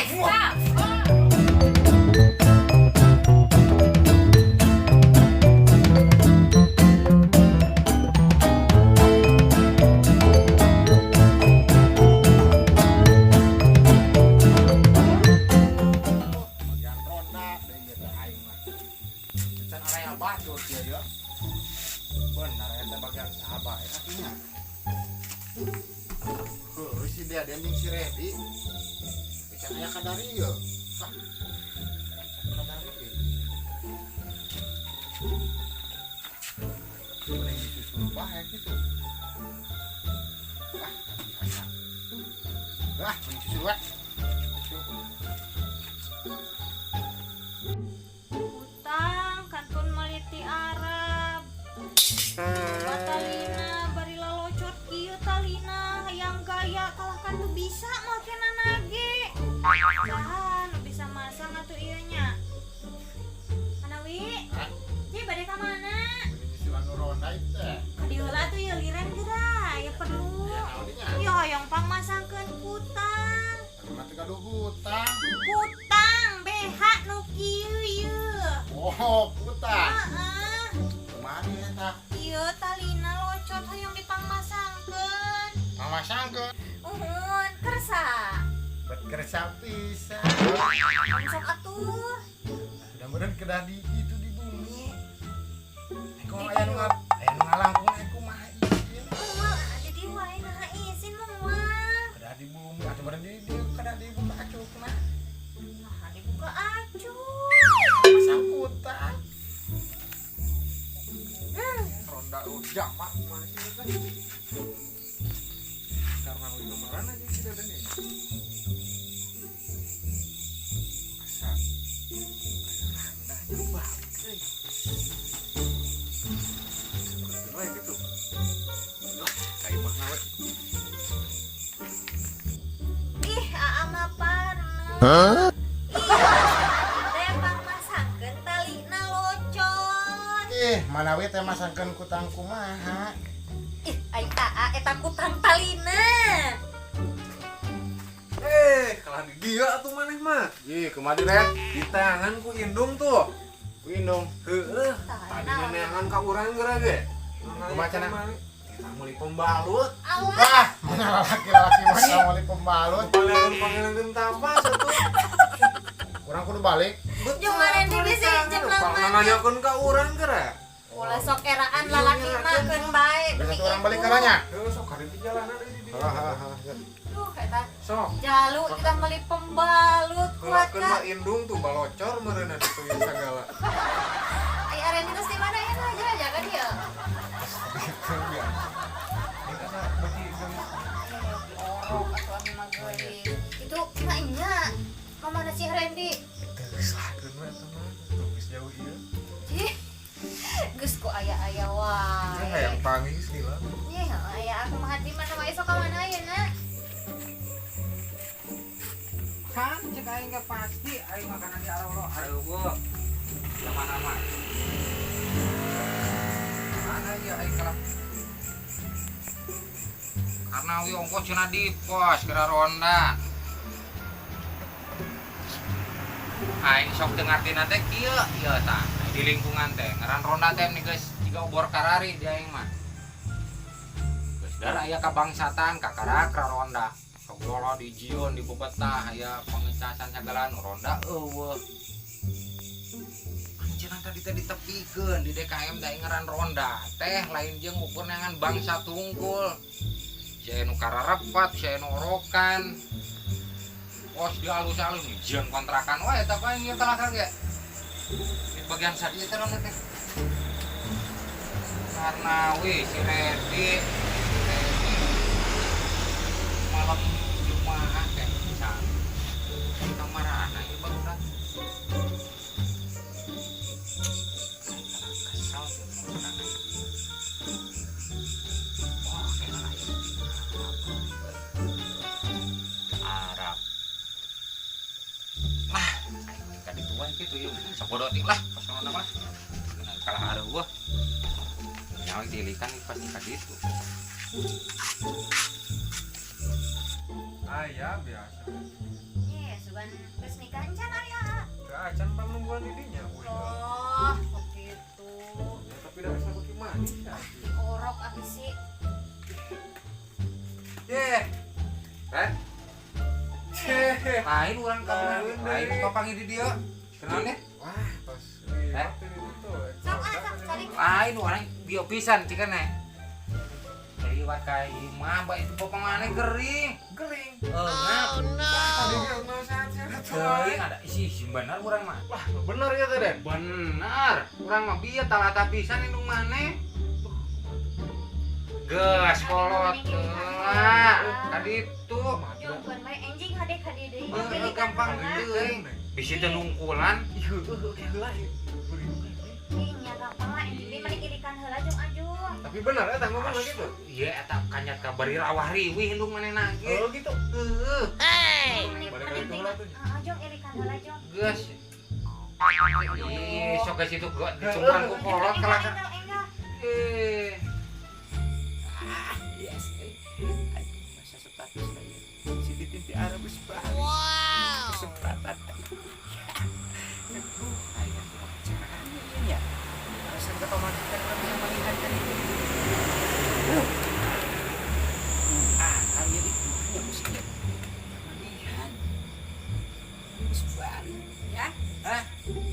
Stop. Bagian ronda deui ieu teh aing mah. Can area batur kieu ya. Benar eta bagian sahabat eta nya. Heuh, si Deden jeung si Redi. Can aya kadari ieu. Ah. Kadari ieu. Mending disusul bae kitu. Ah, biasa. Ah, mending susul we. Utang kantun maliti Arab. Talina bari lalocot kieu talina hayang gaya kalah kan tuh bisa makena nage. Saha nu bisa masang atuh ieu nya? Anawi? Hah? Ji bade ka mana? Mending nyusulan nu ronda itu teh. Ka dieu heula atuh ieu liren geura, ya perlu. Ya naon dinya? Ya hayang pangmasangkeun kutang. Anu mah teu gaduh hutang. Kutang BH nu kieu ieu. Oh, hutang. Heeh. Kumaha ieu eta? Ieu talina locot hayang dipangmasangkeun. Pangmasangkeun. Uhun, kersa. Bet kersa pisan. Sok atuh. Sudah meureun kedah di itu di bumi. Eko aya nu aya nu ngalangkung aya kumaha ieu. Moal jadi wae naha isin moal. Kedah di bumi atuh meureun di dieu kedah dibuka acukna. Nah, dibuka acuk. Masang kutang. Ronda jamak masih kan karena udah kemarin aja kita dan ini asa ronda aja balik euy. Seperti wae gitu lah kayak mah ngawe. Ih, aa mah parno. Hah? Teh pangmasangkeun talina locot. Ih, manawi teh masangkeun kutang kumaha? Ih, ai aa eta kutang talina. Eh, kalah di dia atuh maneh mah. Ih, kumaha Red? Di tangan ku indung tuh. Ku indung. Heeh. Tadi neangan ka urang geura ge. Kumaha cenah? Kita meuli pembalut. Alah, Wah, mana lalaki-lalaki mah meuli pembalut. Panggilan panggilan tapas atuh. Urang kudu balik. Jeung Randy bisa jeung Pang nanyakeun ka urang geura. Ulah sok eraan lalaki mah keun bae Biasa demi tuh orang balik ibu. kalanya. Heuh, sok hari di jalanan deui di dieu. Hahaha. Duh, eta Sok. jalu kita meuli pembalut kuat Heulakeun ka. mah indung tuh balocor meureunna ditu ieu sagala. Ai Arendi terus di mana ya aja aja kan dia. Gitu biasa. Ini asa beuki geulis. Orok atuh abi mah geulis. Itu mah nya. Mamana si Randy? Geus lah keun we eta mah. Tuh geus jauh ieu. Ih. Geus ku aya-aya wae. Ini hayang tangis gila. Ih, aya aku mah hati mana wae sok ka mana ayeuna? Kan cek aing ge pasti aing makanan di arah lo aduh zaman amat mana ya aing kalah karena wi ongkos cenah di pos kira ronda aing sok teu ngartina teh kieu ieu tah di lingkungan teh ngaran ronda teh nih geus jiga obor karari di aing mah geus dar aya kabangsatan kakarak ronda Sogolo di jion di bebetah aya pengecasan sagala nu ronda eueuh. Anu cenah tadi teh ditepikeun di DKM teh ngaran ronda teh lain jeung ukur neangan bangsa tungkul. Sia nu kararepat, sia nu orokan. Pos di alus-alus jieun kontrakan wae eta paling ieu kalahkan ge. Di bagian sadieu teh ronda teh. Karena wih si Redi, si Redi malam Jumat teh bisa kamarana ieu barudak. Kesal tuh barudak. Wah, kayak lain. Arab. Lah, aing tingkat itu wae kitu ieu sabodo ting lah, pasona mah. Kalah areueuh. Nyawa dilikan pasti ka ditu. Aya biasa. Ih, sugan Sugan geus nikah encan aya. Teu acan pan nungguan di dinya. Oh, kok gitu. Ya, tapi da bisa beuki manis ya. Diorok abis sih. Ye. Ren. Lain urang ka lain kapanggih di dieu. Kenal deh. Wah, tos liwat di ditu. Sok ah, sok calik. Lain urang bio pisan cikeun ne. Liwat ka imah bae itu bapak maneh gering. Gering. Ngap. Tadi ge nasehat sih atuh. Teuing ada isi bener urang mah. Wah, bener ya teh, Den. Bener, urang mah bieu talata pisan indung maneh. Geus kolot heula. Kaditu. Jongkeun bae enjing hade ka dieu deui. Heueuh gampang teuing. Bisi teu nungkulan. Ieu heueuh heula ieu. Ih, nya gampang lah enjing deui mending irikan heula jong ajung. Tapi bener eta ngomong gitu. Iya eta kanyat ka bari rawah riwih indung manehna ge. Oh gitu. Heueuh. Balik ka itu heula tuh. Heeh, jong irikan heula jong. Geus. Ih, sok geus itu gua dicumpulan ku kolot kalah. Eh. Yes. Masa status saya. Si Titin di Arab geus balik. Wow. Kesempatan. Aduh, aya kumaha caranya ieu nya. Alasan ka pamajikan urang bisa malihan kan itu. Ah, kali ieu kumaha nya mesti malihan. Geus balik ya. Hah?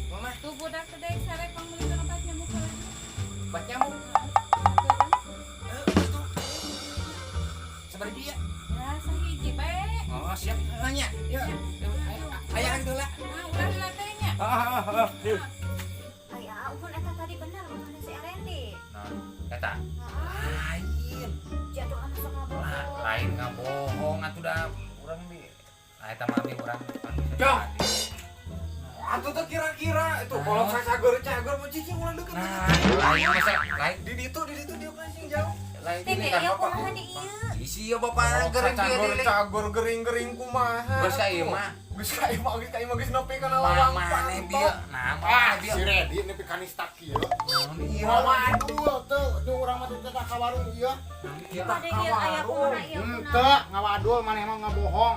Mama, Tuh budak teh deui sare pangmeulikeun obat nyamuk heula. Obat nyamuk. Itu. Sabar dia. Ya, sahiji bae. Oh, siap nanya. Yuk. Aya kan heula. Nah, ulah heula teh nya. Heeh. Aya, upun eta tadi bener mana si Arendi. Nah, eta Heeh. lain. Jatuh anu sok ngabohong. Lain ngabohong atuh da urang di. Nah, eta mami urang Jong. Atuh teh kira-kira itu kolot sacager-cager mau cicing ulah deket. Nah, lain masa lain Di ditu dia kasih jauh. lain Teh ini kan ieu bapak. kumaha di ieu? Isi ya bapak gering dia Cagor di. cagor gering-gering kumaha. Geus ka ieu mah. Geus ka ieu mah geus ka ieu mah geus nepi kana lawang Maneh bieu. Nah, Ah, maneh bieu. si Redi nepi ka nistak kieu. Ieu. Ngawadul teu, nu urang mah teu ka warung ieu. Ieu. Pada ieu aya kumaha ieu kunaon? Henteu, ngawadul maneh mah ngabohong.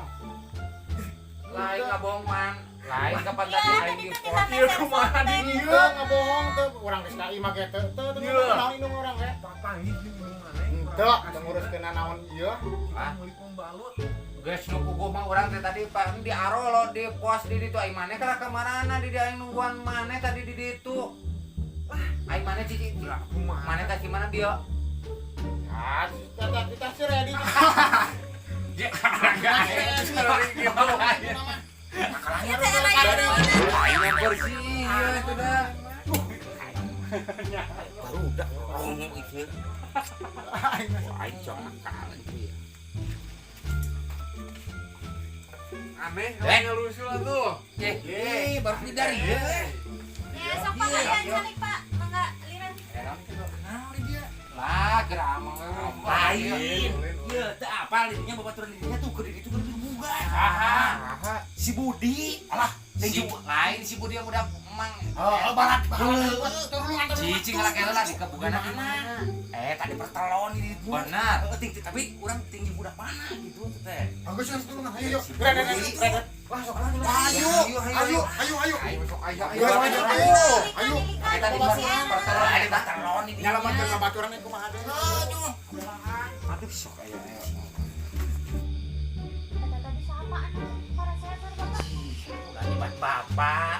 Lain ngabohongan. Lain kapan Iya, tadi aing tadi di teh pos. kita Ieu kumaha di Ieu ngabohong teu, urang geus ka imah ge teu teu teu Ieu. naon indung urang ge. Papanggih jeung indung maneh. Henteu, teu nguruskeun naon ieu. Ah. Meuli pembalut. Geus nu kugu mah urang teh tadi pak di arolo di pos di ditu aing maneh kalah ka marana di dieu aing nungguan maneh tadi di ditu. Lah, aing maneh cici Lah kumaha? maneh teh gimana bieu? Ya, kita kita si Redi. Ya, enggak. Ieu teh aya naon? Lain bersih ieu itu dah. Baru udah ngomong itu. Aing cong akal itu ya. Aneh, Eh. kalau lusul atuh. Eh, Baru di dari ieu. Ya sok Pak kalian calik Pak. Mangga liran. Kenal di dia. Lah, geramang Lain. Ieu teu apal dinya babaturan dinya tuh keur di ditu keur boga. Saha? Saha? Si Budi. Alah, Si lain si Budi yang udah emang. Oh, barat. Cicing lah kayak lah di kebugana mana? Tadi pertelon di ditu. Benar. Heeh, ting tapi urang tinggi budak mana gitu teh. Bagus ya, turun. Ayo, yuk. Redi, Redi, Redi. Wah, sok Ayo, ayo, ayo, ayo. Ayo sok aya Ayo, ayo. ayo, ayo. Ayo. Kita di pertelon Ada pertelon di dinya. Nyalamatkeun babaturan ieu kumaha deui. Aduh. Aduh sok aya aya. Eta tadi siapa anu para saya Bapak? Ulah nyebat bapak.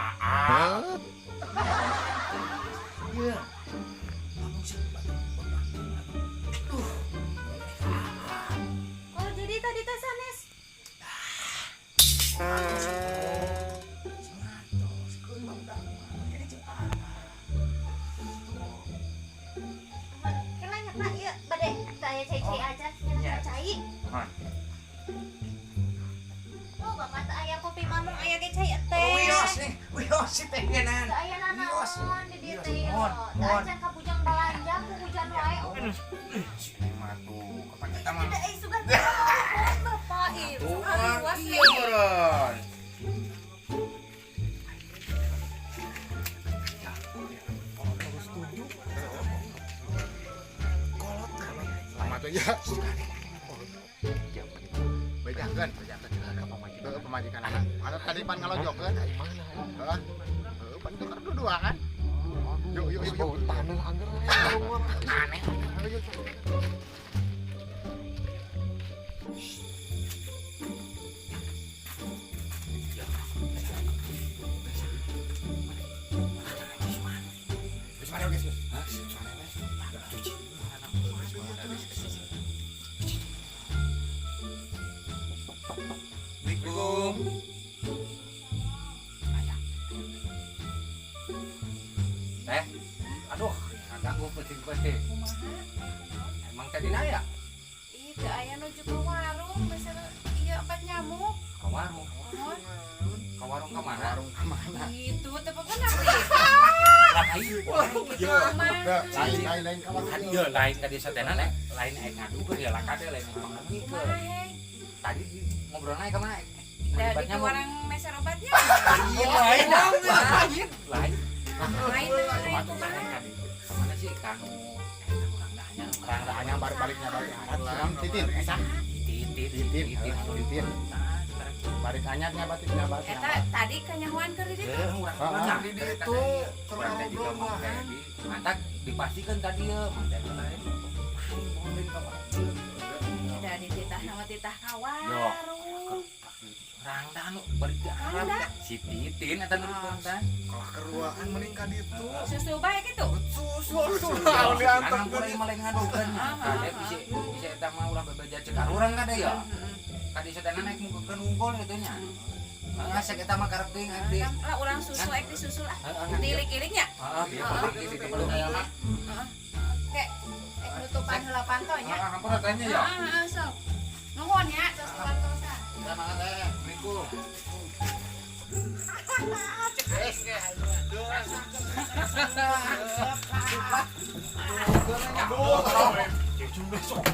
Aa. Iya. Ngomong sih bapak. Aduh. Oh, jadi tadi teh sanes. Sematos, keun barudak mah. Kene jeung aa. Kela nya Pak ieu bade teu aya cai-cai aja, nya cai. Hah. Oh, Bapak teu aya kopi mamung aya ge cai teh. Wios nih, wios si teh ngeunaan. Teu aya nanaon di dieu teh. Mohon, Teu mohon. acan ka bujang balanja ku hujan wae. Oh, Si Neng mah tuh, kapan kita mah. Tidak eh sugan Bapak ieu. Tuh, Sok hariwas iya we. meureun. Kolot kolot. Sama tuh ya. Bejakeun, bejakeun. Pamajikan anak. Anu tadi pan ngalojokeun. Ai mana? Heeh. Heuh, pan itu keur duduaan. Yuk yuk yuk. Bau taneuh angger Aneh. Ayo, yuk. Geus mana geus? Hah? Cuci. Assalamualaikum. Ayah. Teh. Aduh, ganggu penting-penting. Kumaha? Emang tadi naya Ih, teu aya nuju ke warung, meser ieu obat nyamuk. ke warung. Nuhun. Ke warung ke mana? Warung ka mana? Gitu, teu pernah sih. Lah ayo. Gitu mah. Lain lain lain ka warung. Kan ieu lain ka desa teh lain lain aya ngadukeun ya lah kade lain ngomongkeun. Kumaha heng? Tadi ngobrol naik ka mana? Da Obat di nyamuk. warung meser obatnya. Iya, lain. Lain. Lain. Lain lain kumaha? Kemana sih kanu urang dah anyar, Urang dah anyar baru baliknya balik Arab. Senang titin eta. Titin, Titin, titin. Nah, sekarang Balik anyarnya batik nyabat. Eta tadi kanyahoan keur di ditu. urang Ah, mana? di ditu, keur Urang teh juga ngobrol mau mah. tadi. Mantak dipastikan tadi ya, mantak lain. Lain boleh ka warung. Da dititah nama titah ka warung. Urang dah anu balik ke Arab. Rangda. Si Titin eta nu teh. Kalah keruaan mending ka ditu. Susu bae kitu. Susu naon diantarkeun. Urang mah lain ngadukeun. Kade bisa bisa eta mah ulah bebeja cek urang kade ya. Kade sadana naik muka unggul kitu nya. Ngasek eta mah karep teuing abdi. Lah urang susu ek disusul ah. Heeh. Diilik-iliknya. Heeh, bieu pagi di ditu. Oke, ek nutupan heula panto nya. Heeh, hampura teh nya ya. Heeh, heeh, sok. Nuhun ya, tos pantosan. Kita mangan teh. Assalamualaikum.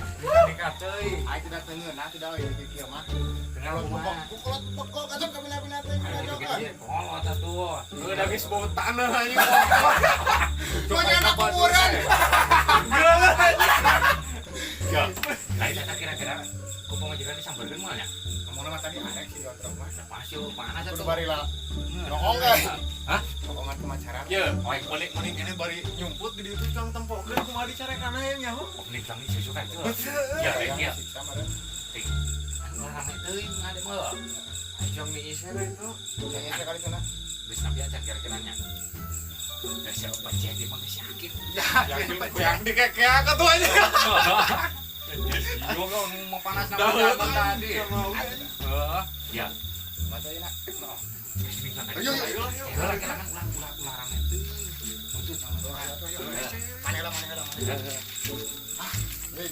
Aing tidak tengeun, tidak euy kieu mah. Kalau pokok pokok kacau kabila-bila teh ngajokeun. Kolot atuh. Heuh da geus bau taneuh anjing. Cuma anak kuburan. Ya. Lain eta kira-kira ku pamajikan disampeurkeun moal nya? Ngomongna mah tadi arek sih diontrok mah. Pasti panas Kudu atuh. bari lah. Noong ge. Hah? Noongan kemacaran. Ye, mending mending ini bari nyumput di ditu cang tempokeun kumaha dicarekan aya nyaho. Mending kami susu kan itu. Ya, ya. Siksa mah. Anu rame teuing ngade mah. Jong diisir itu. Kayaknya kali cenah. Geus nabi acan kira-kira nya. Geus siapa jadi mah geus yakin. Yakin yang dikekeak atuh aja. Iya kau mau panas nama tadi. Heeh. Ya. Mata ieu nak. Geus bintang. Ayo ayo Ayo lah, yuk. Heula kira kan ulah ulah ulah rame teuing. Muncul sama Mana lah mana lah. Ah, hei.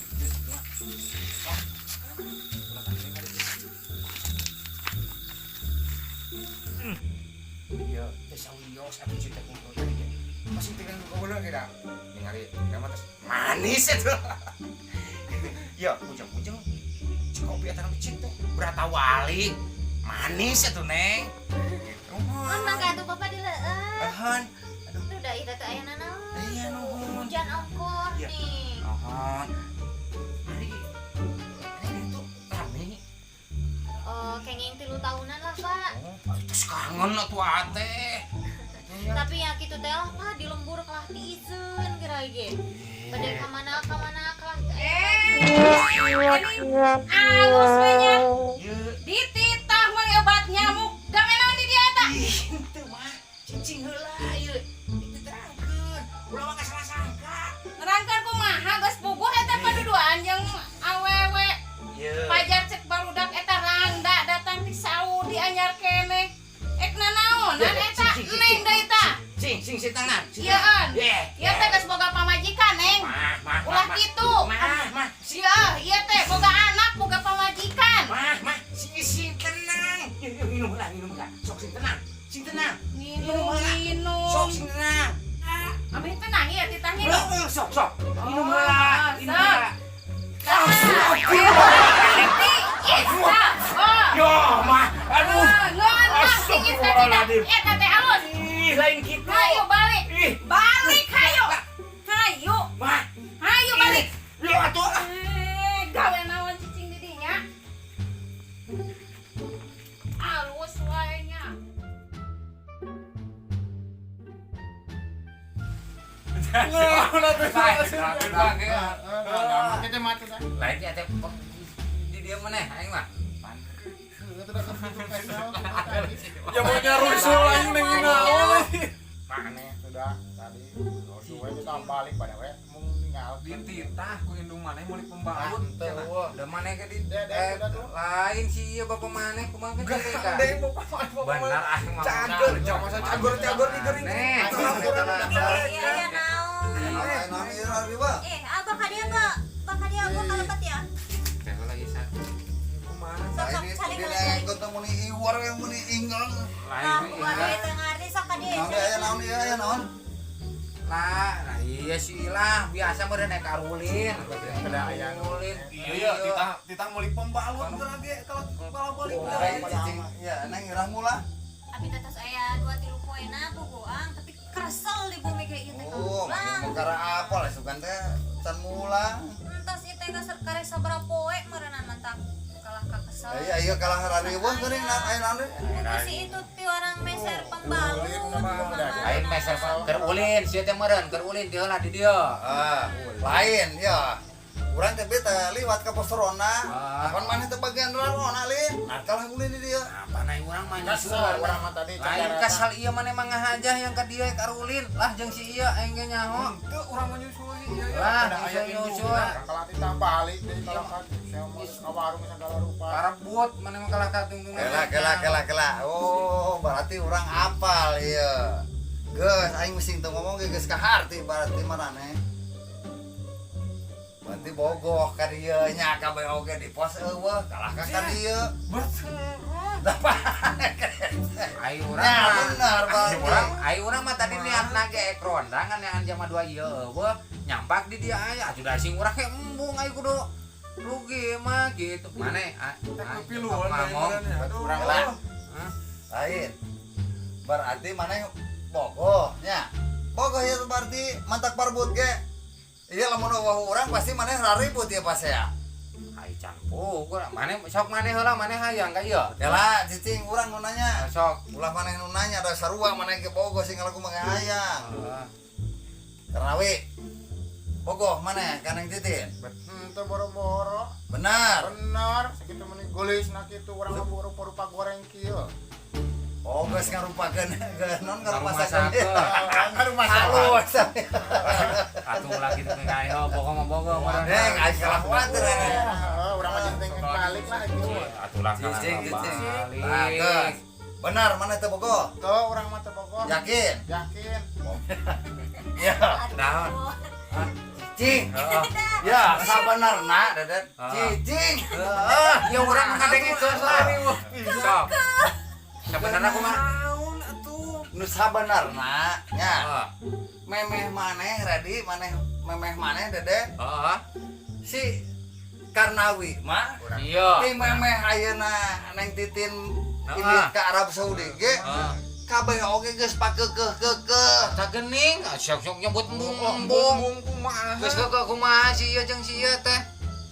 Iya, teh sawios atuh cerita kumpul tadi ge. Masih tinggal goblok kira. Ningali kamu terus manis itu. Ya, ujung-ujung kopi eta nu teh Bratawali. Manis atuh, Neng. Mun mangga atuh Bapak dileueut. Ahan. Aduh, da ieu teh aya nanaon. Iya nuhun. Hujan ongkor Iya. nih. Nuhun. Hari ini itu rame. Oh, kenging 3 tahunan lah, Pak. Oh, terus kangen atuh ate. Tapi ya kitu teh lah, Pak, di lembur kalah tiiseun geura ge. Bade ka mana ka mana kalah teu aya. Ini alus we nya. Ye, Dititah meuli obat nyamuk. Gawe naon di dieu eta? ih, henteu mah. Cicing heula ieu. Itu terangkeun. Ulah mah salah sangka. Nerangkeun kumaha geus puguh eta paduduaan jeung awewe. Ye. Pajar cek barudak eta rangda datang ti Saudi anyar keneh. Ek nanaonan eta neng deui tah. Sing, sing sing tangan. Ieuan. Ye. Ieu teh geus boga pamajikan, Neng. Mah, mah, Ulah mah. kitu. Mah, mah, sing, Ieu, ieu teh boga anak, boga pamajikan. mah, mah, sing sing tenang. Yuk, yuk, minum heula, minum heula. Sok sing tenang. Sing tenang. Minum, minum. Sok sing tenang. Ameh tenang ya titah minum. Heeh, sok, sok. Minum Oh, heula, minum sok. heula. Yo, Yo, mah. Aduh. Astagfirullahaladzim. Eta teh alus. Ih, lain kitu. Hayu balik. Ih, Balik hayu. Hayu. mah. Hayu balik. Yo atuh. Eh, gawe naon cicing di dinya? Nah, kita mati dah. Lain ya teh di dia maneh aing mah. Ya mau nyarusul aing neng naon. Maneh sudah tadi dua kita balik pada we mung ninggal. Dititah ku indung maneh meuli pembalut. Da maneh ke di lain sih ieu bapak maneh kumaha kan Gandeng bapak maneh. Benar aing mah. Cager, jangan masa cager-cager digering. Nih. Iya naon. Naon ieu riwa? Eh, abah ka dieu enggak? Bah ka dieu gua kalepet ya. Teh lagi satu. Sok sok cari Dina teh muni iwar muni ingel. Nah, gua teu ngarti sok ka dieu. Naon aya naon ieu aya naon? Lah, nah iya sih lah, biasa meureun naik karulin. Kada aya ulin. Iya, titah titah meuli pembalut geura ge kalau balik. Cicing, ya neng irah mula. Abi teh tos aya 2 3 poena bogoang, tapi kresel di bumi kayak ieu teh. Oh, perkara apa lah sugan teh can mulang. Entos ieu teh geus karek sabaraha poe meureunnan mantap. Kalah ka kesel. Iya iya kalah rariweuh geuning naon aya naon deui. Si itu ti orang meser pembalut. Lain meser keur ulin, sia teh meureun keur ulin ti heula di dieu. Ah, lain ya. Urang teh beta liwat ka pos ronda. Pan maneh teh bagian ronda lin. Nah kalah ulin di dieu. Apa naik urang mah nyusul urang mah tadi. Lain kesal ieu maneh mah ngahajah yang ka dieu karulin. Lah jeung si ieu aing ge nyaho. Teu urang mah nyusul ieu ya. Lah nyusul. Kalah titah balik deui kalah ka ka warung segala rupa. Parebut maneh mah kalah ka tungtungan. Kela kela kela kela. Oh, berarti urang apal ieu. Geus aing mesti teu ngomong ge geus kaharti berarti maraneh. Berarti bogoh ka dieu nya kabeh oge di pos eueuh kalah ka ka dieu. Ai urang mah bener berarti. Ai urang mah tadi niatna ge ek ronda ngan neangan jama 2 ieu eueuh nyampak di dieu aya atuh da sing urang ge embung ai kudu rugi mah gitu. Maneh piluan urang lah. Lain. Berarti maneh bogoh nya. Bogoh ieu berarti mantak parbut ge. Iya lamun eueuh urang pasti maneh raribut ieu pasti ya. Ai can puguh maneh sok maneh heula maneh hayang ka ieu. Kela cicing urang nu nanya. Sok ulah maneh nu nanya da sarua maneh ge bogoh sing ngalaku mah hayang. Karnawi. Bogoh maneh ka Neng Titin? Henteu boro-boro. Benar. Benar, sakitu meni geulisna kitu urang mah rupa-rupa goreng kieu. Oh, geus ngarupakeun non ngarumasakeun. Ngarumasakeun. Atuh ulah kitu teh kayo bogoh mah bogoh meureun. Neng aing kalah kuatir. Heeh, urang mah jeung balik lah kitu. Atuh lah cicing cicing. Nah, geus. Benar maneh teu bogoh? Teu, urang mah teu bogoh. Yakin? Yakin. Ya. Naon? Cicing. Ya, sabenerna Dedet. Cicing. Heeh, ya urang ngadengekeun lah. Sok. Sabenerna kumaha? Naon atuh? Nu sabenerna nya. Memeh maneh Redi, maneh memeh maneh Dede. Heeh. Si Karnawi mah iya. Ti memeh ayeuna Neng Titin indit ka Arab Saudi ge. Kabeh oge geus pakekeuh-keukeuh. Tah geuning, sok-sok nyebut embung-embung kumaha. Geus keukeuh kumaha si ieu jeung si ieu teh?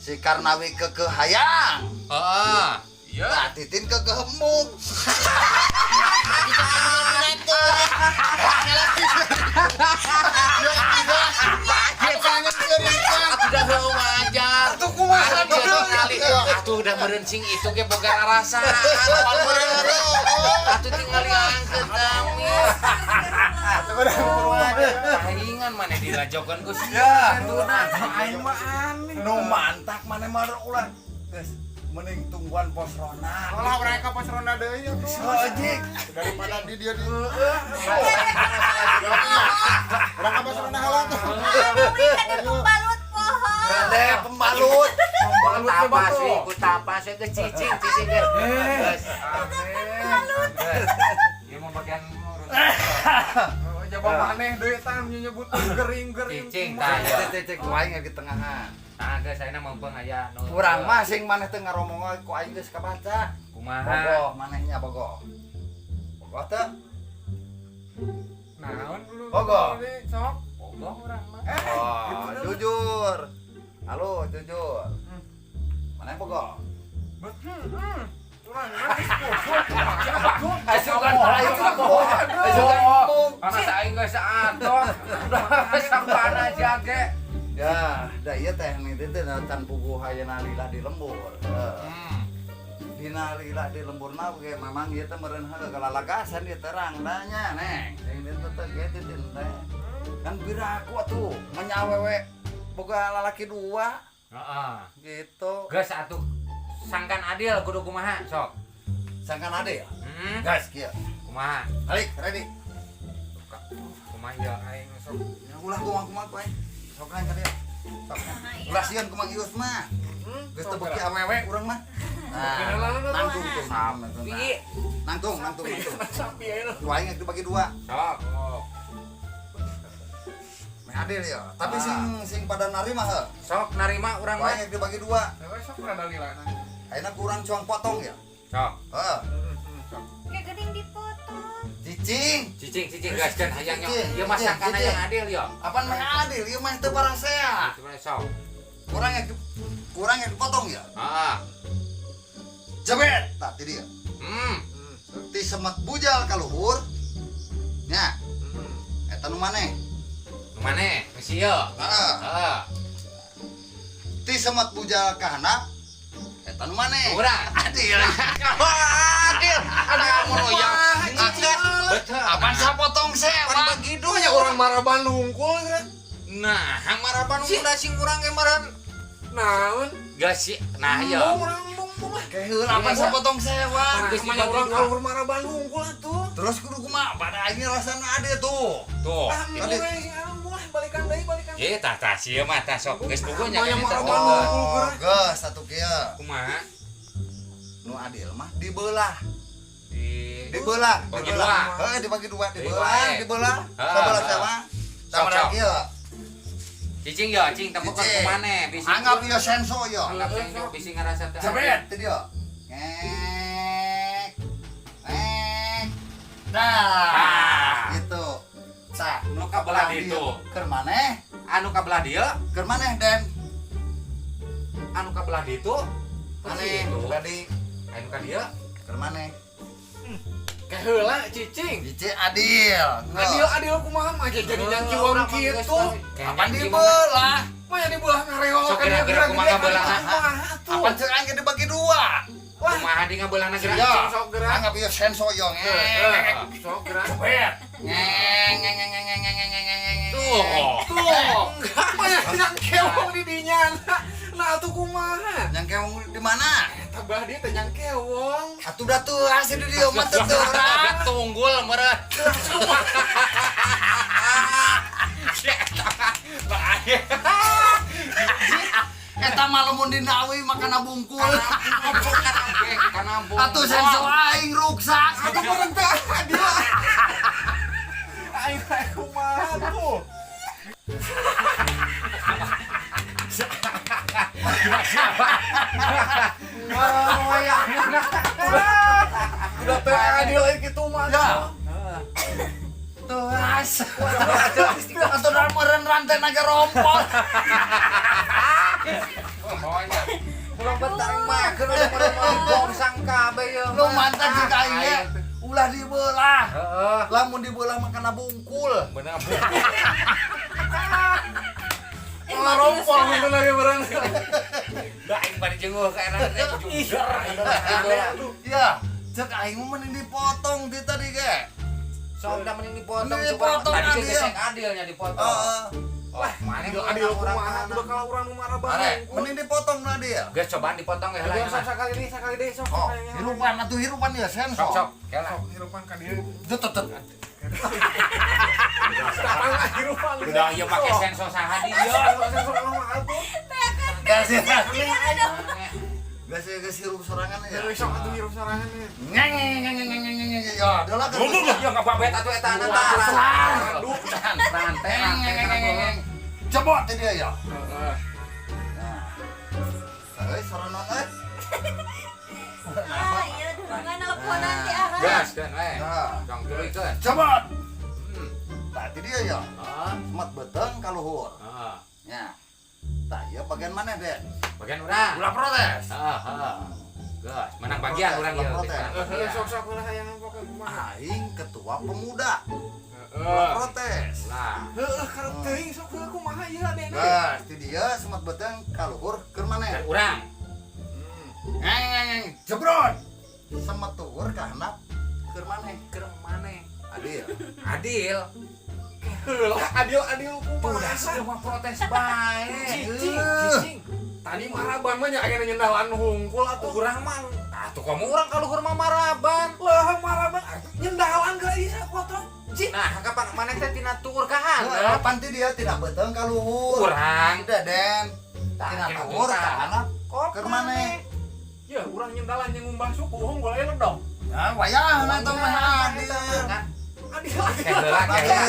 Si Karnawi keukeuh hayang. Heeh. Iya. Nah, Titin keukeuh embung. Atuh kumaha atuh udah merencing itu ge boga rarasaan. Atuh tinggal diangkeut kami. Palingan maneh dilajokeun ku sia. Aing mah aneh. Nu mantak maneh mah ulah. Geus mending tungguan pos ronda. Lah urang ka pos ronda deui atuh. Sojik daripada di dia di. Urang ka pos ronda heula tuh. Pembalut pohon. Dede pembalut. Pembalut tapas we, ku tapas we ke cicing cicing ge. Geus. Pembalut. Ieu mah bagian urus. Jaba maneh deui tah nyebut gering-gering. Cicing tah. Cicing ku aing di tengahan. Tah geus ayeuna meupeung aya nu. Urang mah sing maneh teu ngaromong ku aing geus kabaca. Kumaha? Bogoh manehnya bogoh. Bogoh teu? Naon dulu? Bogoh. Sok. Bogoh urang mah. Oh, jujur. Halo, jujur. Maneh bogoh? Urang mah geus bodoh. Asukan Asukan embung. Karena aing geus atuh. Sampana aja ge. Ya, da ieu teh nih teh can puguh ayeuna lila di lembur. Heuh. Dina lila di lemburna ge memang ieu teh meureun heuh kalalagasan ieu terang nya neng. Neng teh teh ge teh teh. Kan piraku atuh menyawewe boga lalaki dua. Heeh. Gitu. Geus atuh sangkan adil kudu kumaha sok. Sangkan adil. Heeh. Gas kieu. Kumaha? Balik, ready. Kumaha ya aing sok. Ya ulah kumaha-kumaha ku aing. Sok nang ka dieu. Sok. Nah, iya. Ulah sieun kumaha Ius mah. Geus teu beuki awewe urang mah. Nah, nangtung tuh. Sapi. Nangtung, nangtung, nangtung. Sapi aja. Dua aing dibagi dua. Sok. Meh adil ya. Tapi sing sing pada narima heuh. Sok narima urang Dua mah. aing dibagi dua. Sok rada lila. Ayeuna kurang cuang potong ya. Sok. Heeh. Kayak geuning dipotong. Cicing. Cicing cicing gaskeun hayang nya. Cicing, Ieu mah cicing, sangkan cicing. hayang adil yo. Apaan meh adil ieu mah teu parasea. Cuma sok. Kurang yang kurang yang dipotong ya. Heeh. Jebet tah ti dieu. Hmm. Ti semet bujal ka luhur. Nya. Eta nu maneh? Nu maneh? Geus ieu. Heeh. Heeh. Ti semet bujal ka handap. Eta nu maneh? Urang. Adil. Adil. Adil mun yang Betul. Apaan sapotong sewa? Pan begitu Nya urang maraban hungkul geura. Nah, hang maraban udah sing urang ge maran. Naon? Geus sih. Nah, ieu. Embung urang embung mah. Kayak heula apaan sapotong sewa? Geus Mah dibagi urang dua. kaluhur maraban hungkul atuh. Terus kudu kumaha? Pada aing rasana adil tuh. Tuh. Ah, embung we sing embung lah balikan deui balikan. Eh, tah tah sieun mah tah sok geus puguh nya Mah yang kan eta. maraban hungkul geura. Geus satu kieu. Kumaha? Nu adil mah dibelah. Di Dibelah, Bagi dibelah. dua. Heeh, dibagi dua, Deui dibelah, wae. dibelah. Heeh, Sabelah heeh. sama. Sok, Sama sok. kieu. Cicing yo, cing tempokeun Cicing. ku maneh bisi. Anggap ieu senso yo. Anggap senso bisi ngarasa teu. Jebet teh dia. Ngek. Ngek. Dah. Ah. Gitu. Tah, Nu kabelah ditu. Keur maneh? Anu kabelah dieu, Keur maneh Den? anu kabelah ditu. Maneh Itu. tadi Anu ka dieu. keur maneh? Keheula cicing. Cici adil. Adil adil kumaha mah jadi nyangkiwang kitu. Kapan dibelah? Mah ya dibelah ngareol Sok kira-kira kumaha belah. Apaan cek aing dibagi dua? Wah, Kumaha di ngabelahna geura? Ya. Sok gerak. Anggap ieu senso yo. Ngek. Sok gerak. Jebet. Ngek ngek ngek ngek ngek ngek ngek ngek. Tuh. Tuh. Mah ya nyangkewong di dinya. Nah, atuh kumaha? Nyangkewong di mana? Eta belah dia teh nyangkewong. Atuh da teu asli di dieu mah teu terang. Tunggul meureun. Eta mah lamun dina awi makana bungkul. Kana bungkul. Atuh senso aing ruksak. Atuh meureun teh adil. Aing teh kumaha tuh? Udah teh adil euy kitu mah. Ya. Tuas. Atuh da meureun rantai naga rompol. Pokoknya pulang bentar mah keur udah mah sangka be ieu. Lu mantap jeung aing ge. Ulah dibelah. Heeh. Lamun dibelah mah kana bungkul. Bener. Malah rompol gitu lagi meureun. Da aing bari jengguh ka enak teh jujur. Ya, cek aing mah mending dipotong di tadi ge. Sok da mending dipotong. Mending dipotong, Tadi adil. geus adilnya dipotong. Heeh. Wah, mana Adil adil kumaha udah kalau urang nu marah Are. Mending dipotong na dia. Geus cobaan dipotong ya lah. Ayo sok sakali deui sakali deui sok. Oh, hirupan atuh hirupan ya senso. Sok sok. Kela. Sok hirupan ka dieu. Tut tut. Datang lah hirupan. Udah ieu make senso saha di ieu. Senso mah atuh. Gas ya. Gas ya gas hirup sorangan ya. Sok atuh hirup sorangan ya. Ngeng ngeng ngeng ngeng ngeng ngeng ngeng. Ya, adalah kan. Mundur lah ya ngababet atuh eta na tah. Aduh, Rantai ngeng ngeng ngeng ngeng ngeng. Cebot teh dia ya. Heeh. Nah. Euy, soronon euy. Ah, iya dorongan nelponan ti arah. Gas kan we. Nah. Dong tuluykeun. Cebot. Tah ti dia ya. Heeh. Semet beteng ka luhur. Heeh. Nya. Tah ieu bagian mana, Den? Bagian urang. Ulah protes. Heeh, heeh. Geus, menang bagian urang ieu. Protes. Menang Heeh, bagian. sok-sok lah hayang pokoke kumaha. Aing ketua pemuda. Heeh. Protes. Lah, Heeh, karep teuing sok heuh kumaha ieu adena. Geus, ti dieu semet beuteung ka luhur keur maneh. dari urang. Ngeng ngeng ngeng, jebrot. Semet tuur ka handap keur maneh. Keur maneh? Adil. Adil. Heula adil-adil Tuh, kumaha. dah mah protes bae. Cicing, cicing. Tadi maraban mah nya aya nyendalan hungkul atuh. Urang mah atuh kamu urang ka luhur mah maraban. Lah maraban atuh nyendalan geura ieu potong. Cik. Nah, kapan maneh teh tina tuur ka Heeh, handap? pan ti dieu tina beuteung ka luhur. Urang. Ti Deden. Tina Tina tuur ka handap Kok keur maneh. Ya, urang nyendalan jeung ngumbah suku unggul aya ledok. Ya wayahna eta mah adil. Kan? Adil adil. Heula,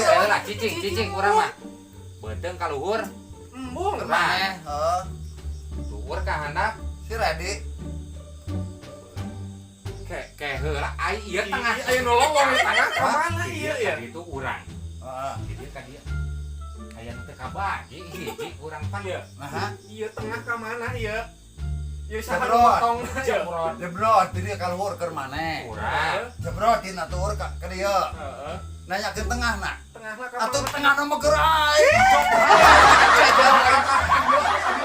heula, cicing, cicing urang mah. Beuteung ka luhur, Embung. Keur maneh, heuh. tuur ka handap. Si Redi. Ke ke heula ai ieu tengah. Aya nu lowong di tengah ka mana ieu ya? Itu urang. Heeh. Di dieu ka dieu. Aya nu teu kabagi hiji urang pan. Iya. Nah, Ieu tengah ka mana ieu? Ieu saha nu Jebrot. motong ieu? Jebrot. Jebrot ti dieu ka luhur keur maneh. Urang. Jebrot tina tuur ka ka dieu. Heeh. Nanyakeun tengahna. Tengahna ka Atuh mana? tengahna mah keur aing.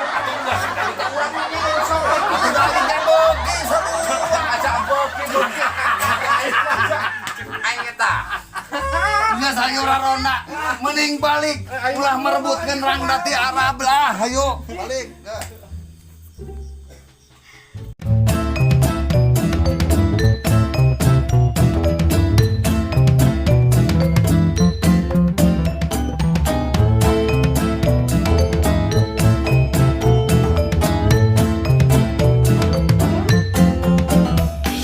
Atuh geus tadi teh urang mah Atuh da aing teh beuki sarua. aja beuki beuki. Aing eta. Geus ayo ronda, mending balik. Ulah merebutkeun rangda ti Arab lah, hayu balik.